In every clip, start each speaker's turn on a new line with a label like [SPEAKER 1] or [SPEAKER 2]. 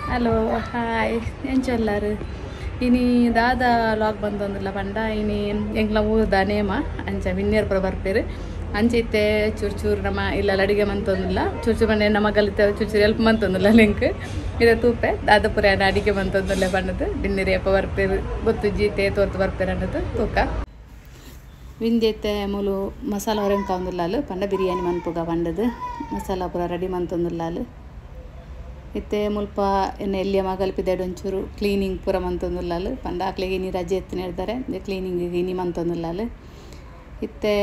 [SPEAKER 1] Hello hi ಎಂಚೊಲ್ಲಾರು ಇನಿ ದಾದ log ಬಂದೊಂದಿಲ್ಲ ಪಂಡ ಇನಿ ಎಂಕ್ಲ ಊರ್ದ ನೇಮ ಅಂಚ ವಿನ್ಯರ್ ಪುರ ಬರ್ಪೇರು ಅಂಚ ಇತ್ತೆ ಚೂರು ಚೂರು ನಮ್ಮ ಇಲ್ಲ ಅಡಿಗೆ ಮಂತೊಂದಿಲ್ಲ ಚೂರು ಚೂರು ಪಂಡ ನಮ್ಮ ಗಲಿತ ಚೂರು ಚೂರು ಎಲ್ಪ್ ಮಂತೊಂದಿಲ್ಲ ಲಿಂಕ್ ಇದೆ ತೂಪೆ ದಾದ ಪುರ ಅಡಿಗೆ ಮಂತೊಂದಿಲ್ಲ ಪಂಡದು ಬಿನ್ನಿರಿ ಅಪ್ಪ ಬರ್ಪೇರು ಗೊತ್ತು ಜೀತೆ ತೋರ್ತು ಬರ್ಪೇರು ಅನ್ನೋದು ತೂಕ ವಿಂದ್ಯತೆ ಮೂಲು ಮಸಾಲ ಹೊರಂಕ ಪಂಡ ಬಿರಿಯಾನಿ ಮನ್ಪುಗ ಪಂಡದು ಮಸಾಲ ಪೂರ ರೆಡಿ ಮಂತೊಂದುಲ್ಲಾಲು ಇತ್ತೆ ಮುಲ್ಪ ಎನ್ನ ಎಲ್ಲಿಯ ಮಗಲ್ಪಿದೆಡ್ ಒಂಚೂರು ಕ್ಲೀನಿಂಗ್ ಪೂರ ಮಂತೊಂದುಲ್ಲಾಲು ಪಂಡ ಅಕ್ಲೆಗ್ ಇನಿ ರಜೆ ಎತ್ತಿನ ಹೇಳ್ತಾರೆ ಕ್ಲೀನಿಂಗ್ ಇನಿ ಮಂತೊಂದುಲ್ಲಾಲು ಇತ್ತೆ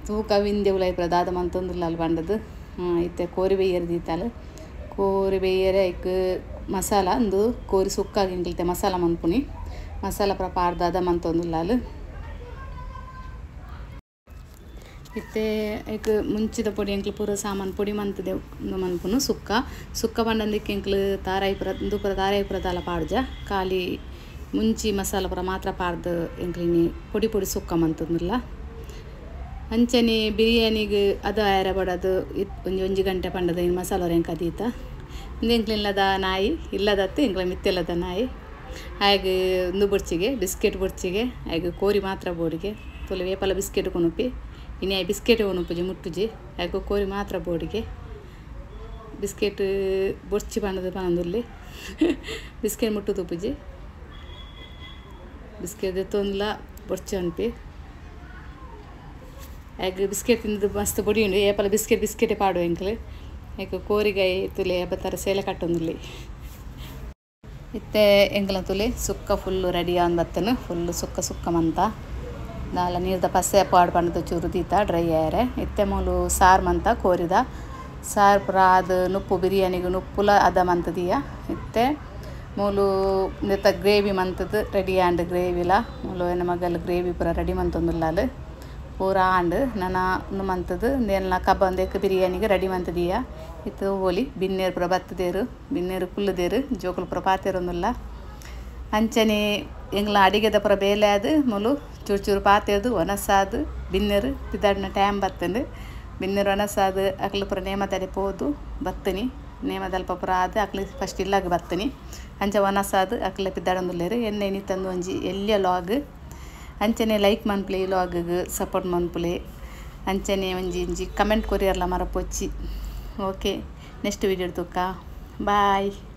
[SPEAKER 1] ತೂಕ ವಿಂದ್ಯ ಉಲಾಯಿ ಪೂರ ದಾದ ಮಂತೊಂದುಲ್ಲಾಲು ಪಂಡದು ಇತ್ತೆ ಕೋರಿ ಬೇಯರ್ ದೀತಾಲು ಕೋರಿ ಬೇಯರೆ ಐಕ್ ಮಸಾಲ ಅಂದು ಕೋರಿ ಸುಕ್ಕಾಗಿ ಎಂಕ್ಲಿತ್ತೆ ಮಸಾಲ ಮನ್ಪುನಿ ಮಸಾಲ ಪೂರ ಪಾಡ್ದ್ ದಾದ ಮಂತೊಂದುಲ್ಲಾಲು ಇತ್ತೆ ಐಕ್ ಮುಂಚಿದ ಪೊಡಿ ಎಂಕ್ಲು ಪೂರ ಸಾಮಾನು ಪೊಡಿ ಮಂತದೆ ಮನ್ಪುನು ಸುಕ್ಕ ಸುಕ್ಕ ಪಂಡಂದಿಕ್ಕೆ ಎಂಕ್ಲು ತಾರಾಯಿ ಪೂರ ಉಂದು ಪೂರ ತಾರಾಯಿ ಪೂರ ದಾಲ ಪಾಡ್ಜ ಖಾಲಿ ಮುಂಚಿ ಮಸಾಲ ಪೂರ ಮಾತ್ರ ಪಾಡ್ದು ಎಂಕ್ಲು ಇನಿ ಪೊಡಿ ಪೊಡಿ ಸುಕ್ಕ ಮಂತೊಂದುಲ್ಲ ಅಂಚನೆ ಬಿರಿಯಾನಿಗ್ ಅದು ಆಯರ ಬಡದು ಒಂಜಿ ಒಂಜಿ ಗಂಟೆ ಪಂಡದ ಇನ್ನು ಮಸಾಲ ಎಂಕ್ ಅದೀತ ಉಂದು ಎಂಕ್ಲು ಇಲ್ಲದ ನಾಯಿ ಇಲ್ಲದತ್ತು ಎಂಕ್ಲ ಮಿತ್ತಿಲ್ಲದ ನಾಯಿ ಹಾಗೆ ಉಂದು ಬೊಡ್ಚಿಗೆ ಬಿಸ್ಕೆಟ್ ಬೊಡ್ಚಿಗೆ ಹಾಗೆ ಕೋರಿ ಮಾತ್ರ ಬೋಡಿಗೆ ತುಲೆ ವೇಪಲ ಬಿಸ್ಕೆಟ್ ಕೊನುಪಿ ಇನಿ ಬಿಸ್ಕೆಟ್ ಉಣುಪುಜಿ ಮುಟ್ಟುಜಿ ಹಾಗೆ ಕೋರಿ ಮಾತ್ರ ಬೋಡಿಗೆ ಬಿಸ್ಕೆಟ್ ಬೊಡ್ಚಿ ಪಂಡದು ಪನೊಂದುಲ್ಲೆ ಬಿಸ್ಕೆಟ್ ಮುಟ್ಟು ತುಪುಜಿ ಬಿಸ್ಕೆಟ್ ದೆತ್ತೊಂದುಲ ಬೊಡ್ಚಿ ಅನ್ಪಿ ಹಾಗೆ ಬಿಸ್ಕೆಟ್ ತಿಂದು ಮಸ್ತ್ ಬೊಡಿ ಉಂಡು ಏಪಲ ಬಿಸ್ಕೆಟ್ ಬಿಸ್ಕೆಟೇ ಪಾಡುವ ಎಂಕ್ಲು ಏಕ ಕೋರಿಗಾಯಿ ತುಲೆ ಏಪ ಸೇಲೆ ಕಟ್ಟೊಂದುಲ್ಲೆ ಇತ್ತೆ ಎಂಕ್ಲ ತುಲೆ ಸುಕ್ಕ ಫುಲ್ಲು ರೆಡಿ ಆವೊಂದು ಬತ್ತನು ಫುಲ್ಲು ಸುಕ್ಕ ಸುಕ್ಕ ಮಂತ ದಾಲ ನೀರ್ದ ಪಸೆ ಪಾಡ್ ಪಂಡದು ಚೂರು ದೀತ ಡ್ರೈ ಆಯರೆ ಇತ್ತೆ ಮೂಲು ಸಾರು ಮಂತ ಕೋರಿದ ಸಾರು ಪೂರ ಅದು ನುಪ್ಪು ಬಿರಿಯಾನಿಗೆ ನುಪ್ಪುಲ ಅದ ಮಂತದೀಯ ಇತ್ತೆ ಮೂಲು ನೆತ್ತ ಗ್ರೇವಿ ಮಂತದ್ದು ರೆಡಿ ಆಂಡ್ ಗ್ರೇವಿಲ ಮೂಲು ಎನ್ನ ಮಗಲ್ ಗ್ರೇವಿ ಪೂರ ರೆಡಿ ಮಂತೊಂದುಲ್ಲಾಲು ಪೂರ ಆಂಡ್ ನನ ಉಂದು ಮಂತದ್ದು ಉಂದೆಲ್ಲ ಕಬ್ಬ ಬಿರಿಯಾನಿಗೆ ರೆಡಿ ಮಂತದೀಯ ಇತ್ತೆ ಓಲಿ ಬಿನ್ನೇರು ಪೂರ ಬತ್ತದೇರು ಬಿನ್ನೇರು ಕುಲ್ಲುದೇರು ಜೋಕುಲು ಪೂರ ಪಾತೆರೊಂದುಲ್ಲ ಅಂಚನೆ ಎಂಗ್ಲ ಅಡಿಗೆದ ಪೂರ ಬೇಲೆ ಅದು ಮೂಲು ಚೂರು ಚೂರು ಪಾತೆರ್ದು ಒನಸಾದು ಬಿನ್ನೆರು ಪಿದಾಡಿನ ಟೈಮ್ ಬತ್ತಂಡು ಬಿನ್ನೆರು ಒನಸಾದು ಅಕ್ಲು ಪೂರ ನೇಮದಡೆ ಪೋದು ಬತ್ತನಿ ನೇಮದಲ್ಪ ಪೂರ ಆದು ಅಕ್ಲು ಫಸ್ಟ್ ಇಲ್ಲಾಗ ಬತ್ತನಿ ಅಂಚ ಒನಸಾದು ಅಕ್ಲ ಪಿದಾಡೊಂದುಲ್ಲೆರ್ ಎಣ್ಣೆ ಇನಿ ತಂದು ಒಂಜಿ ಎಲ್ಯ ಲಾಗ್ ಅಂಚನೆ ಲೈಕ್ ಮನ್ಪುಲೆ ಈ ಲಾಗ್ ಸಪೋರ್ಟ್ ಮನ್ಪುಲೆ ಅಂಚನೆ ಒಂಜಿ ಒಂಜಿ ಕಮೆಂಟ್ ಕೊರಿಯರ್ಲ ಮರಪೊಚ್ಚಿ ಓಕೆ ನೆಕ್ಸ್ಟ್ ವೀಡಿಯೋ ತೂಕ ಬಾಯ್.